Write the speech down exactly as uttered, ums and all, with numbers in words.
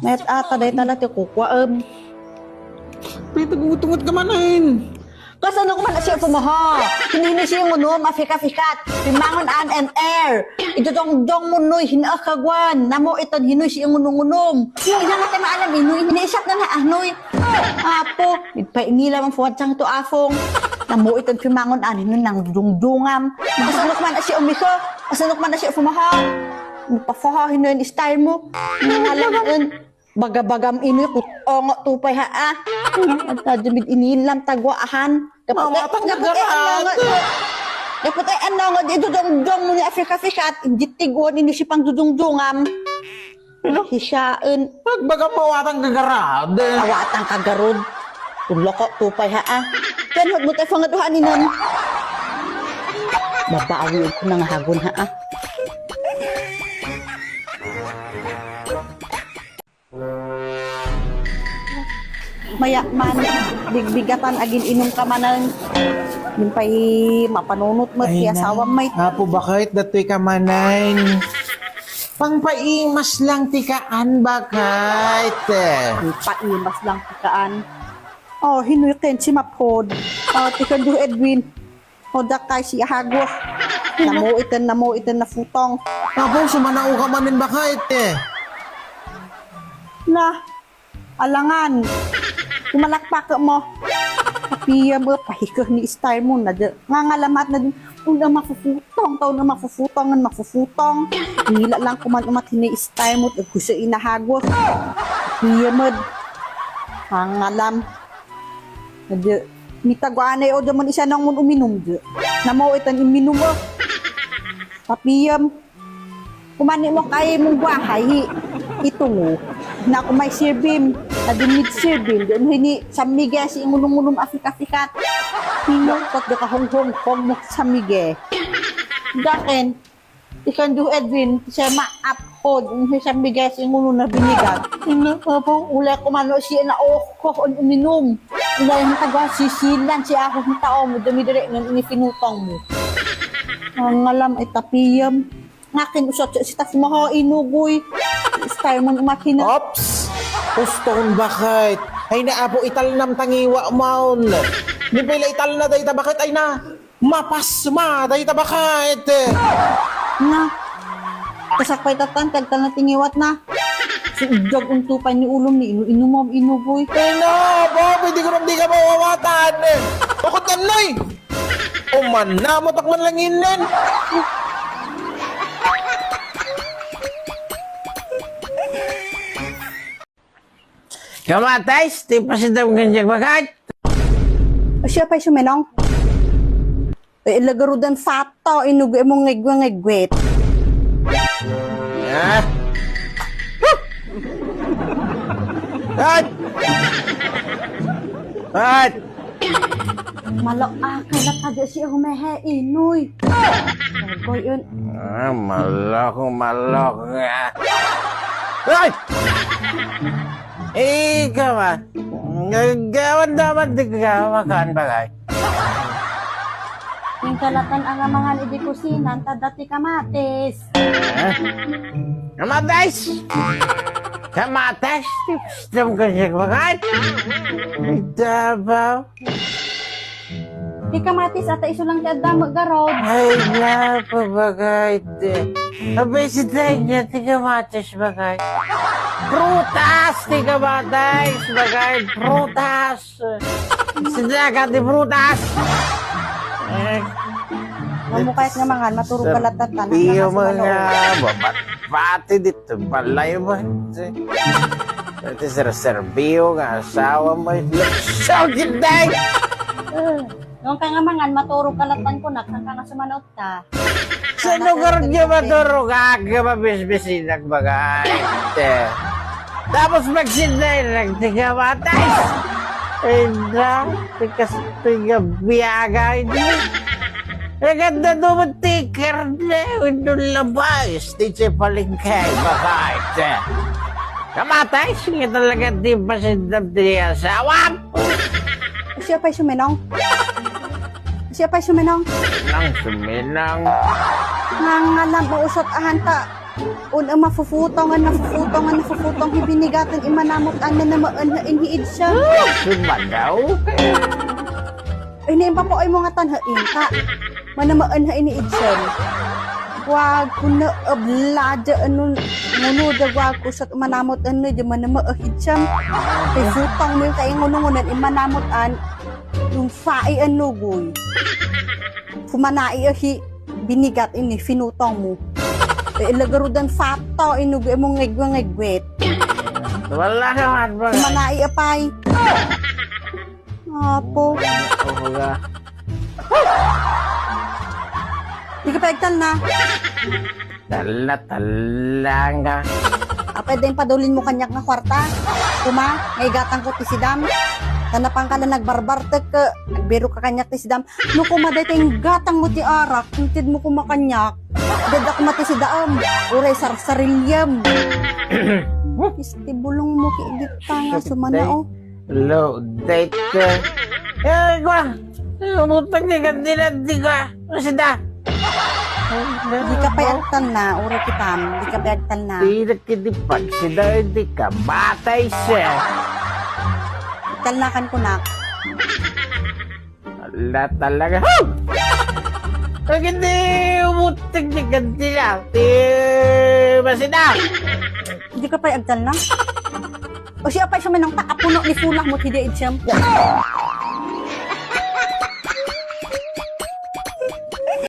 Met ata, dayta la ti kukuaem. May tagungot-ungot ka manen. Kasano ko man a siya pumaha? Hinihini siya ngunum a fika-fikat. Pimangon an and air. Idodongdong mo noy, hinakagwan. Namo itan hinoy siya ngunum-ngunum. Ina nga tayo maalam, inoy, iniisap na na, anoy. Apo, igpainila man fuwad sang ito afong. Namo itan pimangon an, hinoy nang dungdungam. Kasano ko man a siya umiko? Kasano ko man a siya pumaha? Magpafaha, hinoy an style mo. Nangalangan. Bagabagam inoy, kut-ongo to pay ha, ah. Adda jemid inilam tagwaahan. Mama, tang gagarat. Gapot ay annongo, di dudongdong mo ni Africa Ficat, injit tiguan ini si pangdudungdungam. Ano? Hisaen. Pagbagam mo, watang gagarat. Awatang kagarod. Tuloko to pay ha, ah. Ken hot mo tayo pangaduhan inon. Babawi ko nang hagon ha, ah. Maya man, bigbigatan, agin-inum ka manen. Yung pa'y mapanunot mo, Ay, ti na. Asawam, may Apo, bakit datoy ka manen? Pangpaimas lang ti kaan, bakit? Paimas lang ti kaan. Oh, hinoy ken si Maphod. Oh, ti ken do Edwin. O, dakay si Ahagos. Namuiten, namuiten, nafutong. Apo, sumanao ka manen, bakit? Na, alangan. Kumalakpak mo. Kapiyam, eh, pahikeh ni style mo. Na, di, nga ngalamat na din. Una mafufutong, tao na mafufutong, nga mafufutong. Nila lang kuman umat hini style mo. Gusto inahagos. Kapiyam, eh. Pangalam. Nadya, mitago anay o daman isa nang mun uminum, dya. Namo itan iminum, o. Tapiyam. Kumani mo kay mong buahay, hi, itungo. Na kumay sirbim, na dinmid sirbim, dyan hini, San Miguel, si ingunong-unong afikat-fikat. Hinungkot, dya ka hong-hong-hong mo, San Miguel. Daken, Ikan do Edwin, siya maaphod, siya bigas, inguno na binigat. Ina, apo, ulay ko mano siya na, oh, ko, on uminum. Ulay ang taga sisilan, siya ako ng tao mo, dumidire ng inifinutang mo. Ang alam ay tapiyam. Ngakin usat siya, sita kumaha, inugoy. Style mo makina. Ops! Uston bakit? Ay na, apo, italnam tangiwa maon. Di pala italna, dayta bakit? Ay na, Mapasma dayta baket. Nga. Kasakpay tatan, kagtan na tingiwat na. Sugdag unto pay ni ulom ni inu-, inumom, inugoy. Ay na, Bob, hindi ko nang di ka mawawatan. Ukot na, Noy! Uman na, matak man lang inin. Kamatis, ti pasidam ken diak baket. Siya pa'y suminong. Eh, lagarudan sato, inugi mo ngigwa-ngigwit. Ah. At! At! Malok, ah, kala taga si Humehe, inoy. Agoy, yun. Ah, malok, malok nga. Ay! Ikaw, ah. Gagawan dapat di ka makan bagay. Yung kalatan ang amangan idi kusinan, tada ti kamatis. Ah? Kamatis! Kamatis! Gusto mo kasi kumakan? Dabaw. Ti kamatis, ata isu lang ti adda met garod. Ay, napabagay, te. Abay, si Danya, ti kamatis, bagay. Prutas, ti kamatis, bagay. Prutas. Sinaga ti prutas. Eh, Mamukayat nga mangan, maturog ka latta, tanak na Iyo nga mga sumano. Babatbati dito, balay mo. Iti serserbiyo nga asawa mo. Sakit, day! Nung ka nga mangan, maturog ka latta, kunak, nang ka nga sumano. Ta. Sa lugar niya maturog, aga mabisbisinag bagay. Te. Tapos magsinday, nagtigamatay. Ay na, tikas tiga biyaga ini. Naganda naman tikar na, undun labas, di siya palengke, bagay. Te. Kamatay, sige talaga, di ba si Dab di asawa? Siya pa'y suminong? Siya pa'y suminong? Nang suminang. Nga nga lang, mausot ahan ta. Un, a, mafufutong, a, nafufutong, a, nafufutong, hi binigaten, immanamut, a, nanamaen, ha, inhi idsem. Sumadaw? Ini, impapuay mo nga tan, ha, inka. Manamaen, ha, ini idsem. Wag, kuna, ablada, ano, nguno, da, wag, kusat, manamut, ano, da, manamaen, idsem. Kay futong mo yung kainguno-ngunan, immanamut, an, yung fai, ano, guy. Kumanai, ahi. Binigat ini, finutong mo. Eh, ilagarudan fato, inugay mo ngegwe-ngegwet. Wala ka man ba? Manai apay. Apo. Ano ka? Di ka pa agtalna. Tala, tala nga. Apay din padulin mo kanyak nga kwarta. Kuma, nga igatang ko ti sidam. Tanapang ka na nagbarbartek, nagbiro ka kanyak ti sidam. No kuma daytoy inggatang mo ti arak, inted mo kuma kaniak. Dagdak mati si daam. Uray sarsariliam. Isti bulong mo ki igit ka nga sumana, oh. Lo, daytoy. Eh, kwa. Eh, umutang ni kandila, di kwa. Masida. Di ka pay agtalna, uray kitam. Di ka pay agtalna. Tidak kiti pagsida, di ka. Batay siya. Agtalnakan ko na. Ala talaga. Pag hindi umutik ni Kandila, ti masina. Di ka pa'y agtalna? O siya pa'y siya manang takapuno ni Sulang mo ti di idsem.